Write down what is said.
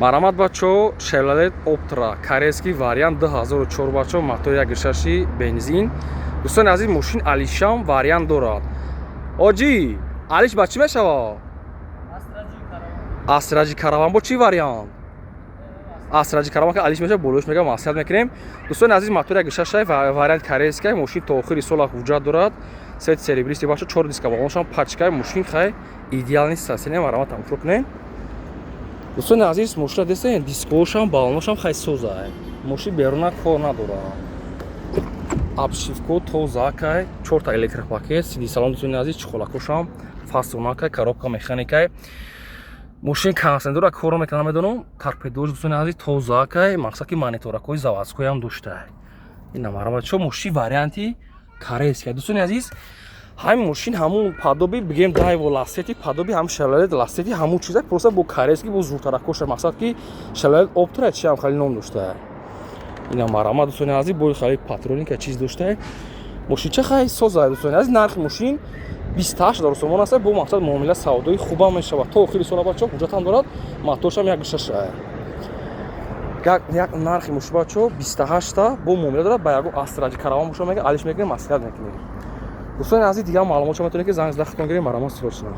Марҳамат, бачаҳо, Шевролет Оптра, корейский вариант, 2004, бачаҳо, мотор 1,6 бензин. Дӯстони азиз, мошин алишам вариант дорад. Оҷи, алиш ба чӣ мешавад? Астра Ҷи Караван бо чӣ вариант? Астра Ҷи Караван ки алиш мешавад, болош мега, маслиҳат мекунем. Дӯстони азиз, мотор 1,6, вариант корейская, мошин то охири сола ҳуҷҷат дорад. Цвет серебристый, бача, чор диска балоншам пачкай, мошин хай идеальный состояние. Марҳамат, тамошо кунем. Дӯстони азиз, мошина дестен, дискошам, балоношам хай созай, мошин беруна кор надорад, обшивко тозакай, чорта электропакет, сиди салон. Дӯстони азиз, чехолакошам фасонакай, коробка механикай, мошин кондиционера кор мекунад, намедонам, торпедош, дӯстони азиз, тозакай, мақсад ки мониторакҳои заводскойам доштай. Ина, марҳамат, чо мошин варианти корейская. Дӯстони азиз, ҳамин мошин ҳамун подобие, бигем, Дайво Ласети, подобие ҳам Шевролет Ласети, ҳамун чиза, просто бо корейский, бо зуртаракоша, мақсад ки Шевролет Оптра чи ҳам хеле ном дошта. Ина, марҳамат, дӯстони азиз, бои хеле патроника чиз дошта. Мошинча хай соза. Дӯстони азиз, нархи мошин 28 000 сомон аст, бо мақсад муомила савдои хубам мешавад. То охири сола, бачаҳо, ҳуҷҷатам дорад, моторшам 1,6. Як нархи мошин, бачаҳо, 28-та, бо муомила дорад. Ба ягон Астра Ҷи Караван боша, мега, алиш мекунем, маслиҳат мекунем. Дӯстони азиз, дигар маълумотшо метавонед ки занг зада худтон гирем. Марҳамат, срочно.